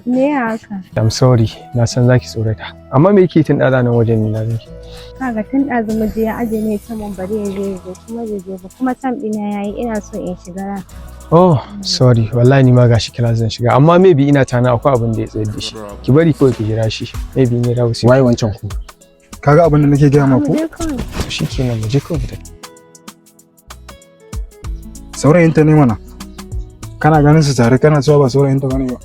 Me ya haka? I'm sorry, na san zaki tsorata. Amma me yake tun ɗaza nan wajen ni na ganki? Kaga, tun ɗazu mu je ya aje ne ta mun, bari ya je ya zo, kuma bai zo ba, kuma time ɗina yayi, ina so in shiga ra. Oh, sorry, wallahi ni ma gashi class zan shiga. Amma maybe ina tana akwai abin da ya tsayar da shi. Ki bari kawai ki jira shi. Maybe in ya dawo sai. Waye wancan ku? Kaga abin da nake gaya ma Mu ko? je kawai. To shikenan, mu je kawai mu tafi. Saurayinta ne mana. Kana ganin su tare kana cewa ba saurayinta bane ba.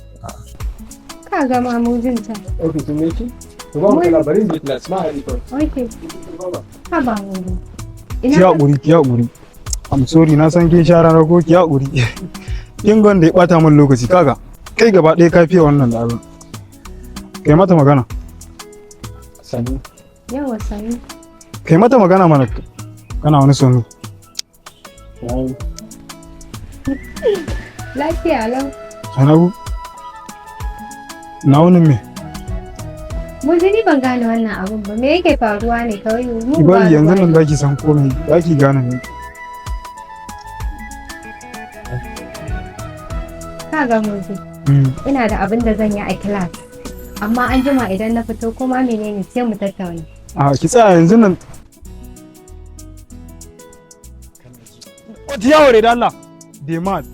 Kaga ma mu jin ta. Okay, kin me ki? To ba mu kala, bari mu je class ma haɗi kawai. Okay. Haba mu. Ki haƙuri, ki haƙuri. I'm sorry, na san kin sha ranar ko, ki haƙuri. Kin ga wanda ya ɓata min lokaci, kaga. Kai gaba ɗaya ka fiye wannan da abin. Kai mata magana. Sani. Yawa, sani. Kai mata magana mana. Kana wani sonu. Yayi. Lafiya lau. Sanabu. Na wunin me? Mu ni ban gane wannan abun ba. Me yake faruwa ne kawai? Mu Ki ba bari yanzu ruwa nan ne. zaki san komai, zaki gane me. Kaga Muzi. Ina da abin da zan yi a class. Amma an jima idan na fito, kuma menene, sai mu tattauna. A ki tsaya yanzu nan. Wata yawo ne da Allah. They mad.